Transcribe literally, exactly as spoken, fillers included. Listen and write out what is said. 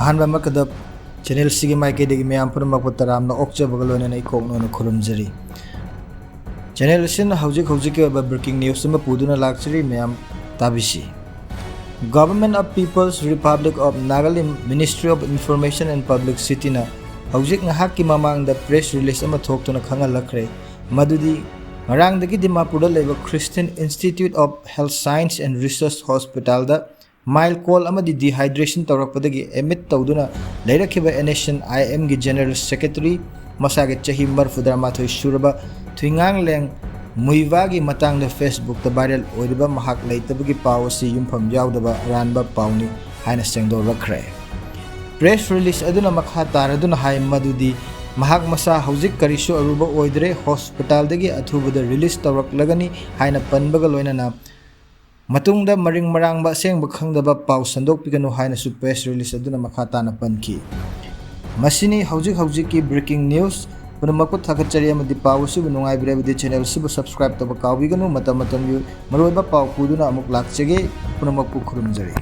ꯑꯍꯥꯟꯕ ꯑꯃꯈꯛꯇ ꯆꯦꯅꯦꯜꯁꯤꯒꯤ ꯃꯥꯏꯀꯩꯗꯒꯤ ꯃꯌꯥꯝ ꯄꯨꯝꯅꯃꯛꯄꯨ ꯇꯔꯥꯝꯅ ꯑꯣꯛꯆꯕꯒ ꯂꯣꯏꯅꯅ ꯏꯀꯣꯛꯅꯣꯅ ꯈꯨꯔꯨꯝꯖꯔꯤ꯫ ꯆꯦꯅꯦꯜ ꯑꯁꯤꯅ ꯍꯧꯖꯤꯛ ꯍꯧꯖꯤꯛꯀꯤ ꯑꯣꯏꯕ ꯕ꯭ꯔꯦꯀꯤꯡ ꯅ꯭ꯌꯨꯁ ꯑꯃ ꯄꯨꯗꯨꯅ ꯂꯥꯛꯆꯔꯤ, ꯃꯌꯥꯝ ꯇꯥꯕꯤꯁꯤ꯫ Government of People's Republic of Nagalim, Ministry of Information and Publicityꯅ ꯍꯧꯖꯤꯛ ꯉꯥꯏꯍꯥꯛꯀꯤ ꯃꯃꯥꯡꯗ ꯄ꯭ꯔꯦꯁ ꯔꯤꯂꯤꯁ ꯑꯃ ꯊꯣꯛꯇꯨꯅ ꯈꯪꯍꯜꯂꯛꯈ꯭ꯔꯦ, ꯃꯗꯨꯗꯤ ꯉꯔꯥꯡꯗꯒꯤ ꯗꯤꯃꯥꯄꯨꯔꯗ ꯂꯩꯕ Christian Institute of Health Science and Research Hospitalꯗ ꯃꯥꯏꯜ ꯀꯣꯜ ꯑꯃꯗꯤ ꯗꯤꯍꯥꯏꯗ꯭ꯔꯦꯁꯟ ꯇꯧꯔꯛꯄꯗꯒꯤ ꯑꯦꯗꯃꯤꯠ ꯇꯧꯗꯨꯅ ꯂꯩꯔꯛꯈꯤꯕ NSCN-IMꯒꯤ ꯖꯦꯅꯔꯦꯜ ꯁꯦꯀ꯭ꯔꯦꯇꯔꯤ, ꯃꯁꯥꯒꯤ ꯆꯍꯤ ꯃꯔꯤꯐꯨꯇꯔꯥꯃꯥꯊꯣꯏ ꯁꯨꯔꯕ ꯊꯨꯏꯉꯥꯡꯂꯦꯡ ꯃꯨꯏꯕꯥꯒꯤ ꯃꯇꯥꯡꯗ ꯐꯦꯁꯕꯨꯛꯇ ꯚꯥꯏꯔꯦꯜ ꯑꯣꯏꯔꯤꯕ ꯃꯍꯥꯛ ꯂꯩꯇꯕꯒꯤ ꯄꯥꯎ ꯑꯁꯤ ꯌꯨꯝꯐꯝ ꯌꯥꯎꯗꯕ ꯑꯔꯥꯟꯕ ꯄꯥꯎꯅꯤ ꯍꯥꯏꯅ ꯁꯦꯡꯗꯣꯛꯂꯛꯈ꯭ꯔꯦ꯫ ꯄ꯭ꯔꯦꯁ ꯔꯤꯂꯤꯁ ꯑꯗꯨꯅ ꯃꯈꯥ ꯇꯥꯔꯗꯨꯅ ꯍꯥꯏ ꯃꯗꯨꯗꯤ ꯃꯍꯥꯛ ꯃꯁꯥ ꯍꯧꯖꯤꯛ ꯀꯔꯤꯁꯨ ꯑꯔꯨꯕ ꯑꯣꯏꯗ꯭ꯔꯦ, ꯍꯣꯁꯄꯤꯇꯥꯜꯗꯒꯤ ꯑꯊꯨꯕꯗ ꯔꯤꯂꯤꯁ ꯇꯧꯔꯛꯂꯒꯅꯤ ꯍꯥꯏꯅ ꯄꯟꯕꯒ ꯂꯣꯏꯅꯅ ꯃꯇꯨꯡꯗ ꯃꯔꯤꯡ ꯃꯔꯥꯡꯕ ꯑꯁꯦꯡꯕ ꯈꯪꯗꯕ ꯄꯥꯎ ꯁꯟꯗꯣꯛꯄꯤꯒꯅꯨ ꯍꯥꯏꯅꯁꯨ ꯄ꯭ꯔꯦꯁ ꯔꯤꯂꯤꯁ ꯑꯗꯨꯅ ꯃꯈꯥ ꯇꯥꯅ ꯄꯟꯈꯤ꯫ ꯃꯁꯤꯅꯤ ꯍꯧꯖꯤꯛ ꯍꯧꯖꯤꯛꯀꯤ ꯕ꯭ꯔꯦꯀꯤꯡ ꯅ꯭ꯌꯨꯁ꯫ ꯄꯨꯝꯅꯃꯛꯄꯨ ꯊꯥꯒꯠꯆꯔꯤ ꯑꯃꯗꯤ ꯄꯥꯎ ꯑꯁꯤꯕꯨ ꯅꯨꯡꯉꯥꯏꯕꯤꯔꯕꯗꯤ ꯆꯦꯅꯦꯜ ꯑꯁꯤꯕꯨ ꯁꯕꯁꯀ꯭ꯔꯥꯏꯕ ꯇꯧꯕ ꯀꯥꯎꯕꯤꯒꯅꯨ꯫ ꯃꯇꯝ ꯃꯇꯝꯒꯤ ꯃꯔꯨꯑꯣꯏꯕ ꯄꯥꯎ ꯄꯨꯗꯨꯅ ꯑꯃꯨꯛ ꯂꯥꯛꯆꯒꯦ꯫ ꯄꯨꯝꯅꯃꯛꯄꯨ ꯈꯨꯔꯨꯝꯖꯔꯤ꯫